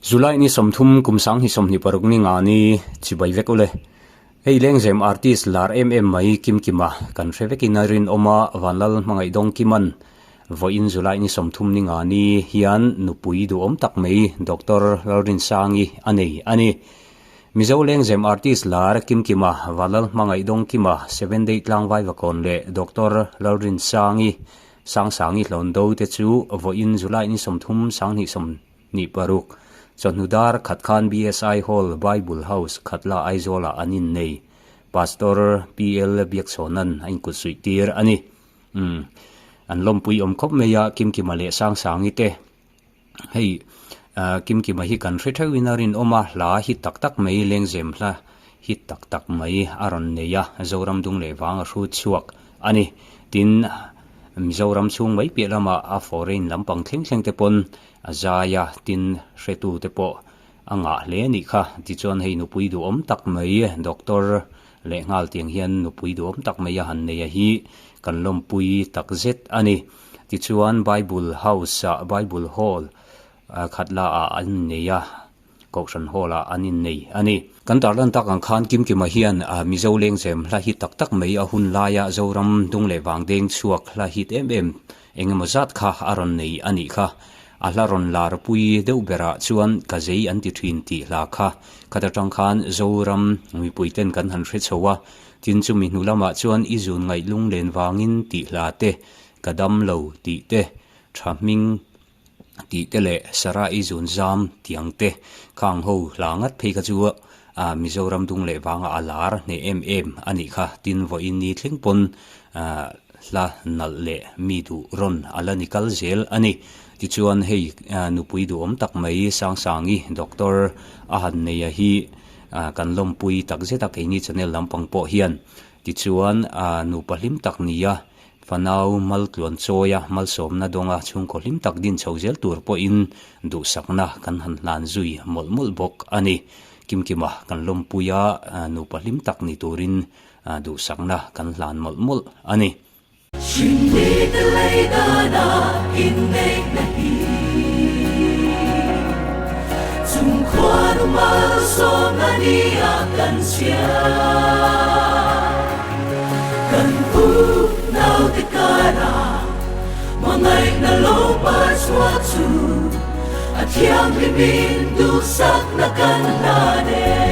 July ni 30 kum 2026 ni nga ni chibai vek ule. Hei Lengzem artist lar em em mai Kim Kima kan hre vekin a rinawm a, Vanlal hmangaih dawng Kiman vawiin July ni 30 ni nga ni hian nupui duhawm tak mai Doctor Lalrinsangi a nei a ni. Mizo Lengzem artist lar Kim Kima, Vanlal hmangaih dawng Kima, Seven Day Tlangvai Vakawn leh Doctor Lalrinsangi Sangsangi Hlawndo te chu vawiin July ni 30 2026 chawhnu dar khat khan BSI Hall Bible House Khatla Aizawlah an innei. Pastor PL Biakchhawnan a inkut suih tir a ni. Umm an lawmpui awm khawp mai a, Kimkima leh Sangsangi te hei Kimkima hi kan hre theuhin a rinawm a, hla hit tak tak mai lengzem hla hit tak tak mai a rawn nei a, Zoram dung leh vang a hrut chhuak a ni. Tin, Mizoram chhung mai piah lamah a foreign lampang thleng thleng te pawn a zai a, tin hretu te pawh a ngah hle a nih kha. Tichuan hei nupui duhawm tak mai doctor leh nghal tiang hian nupui duhawm tak mai a han nei a hi kan lawmpui tak zet a ni. Tichuan Bible House ah Bible Hall khatla ah an nei a. Kohhran Hall ah an innei a ni. Kan tarlan tak ang khan Kimkima hian Mizo lengzem hla hit tak tak mai a hun laia Zoram dung leh vang deng chhuak hla hit em em eng emaw zat kha a rawn nei a nih kha. A hla rawn lar pui deuh berah chuan ka zei an ti thin tih hla kha khat atang khan Zoram mipui ten kan han hre chho a, tin chumi hnu lamah chuan i zun ngaih lunglen vangin tih hla te, ka dam lo tih te, tha hming tih te leh Sarah i zun zam tiang te khang ho hla ngat phei kha chu ah Mizoram dung leh vanga a lar hneh em em a nih kha. Tin vawiin ni thleng pawn ah hla nalh leh mi duh rawn a la ni kal zel a ni. Tichuan hei nupui duhawm tak mai Sangsangi Doctor a han nei a hi ah kan lawmpui tak zet a keini channel lampang pawh hian. Tichuan ah nupa hlim tak nia Fanau maltluan chawia malsawmna dawnga chhungkaw hlim tak din chho zel tur pawhin duhsakna kan han hlan zui mawlh mawlh bawk a ni. Kimkima kan lawmpui a, nupa hlim tak ni turin duhsakna kan hlan mawlh mawlh a ni. Hringmite lei dana inneihna hi chungkhuanu malsawmna nia kan chhiar. Kan u naute karah hmangaihna lo par chhuah chu a thianghlimin duhsakna kan hlan e.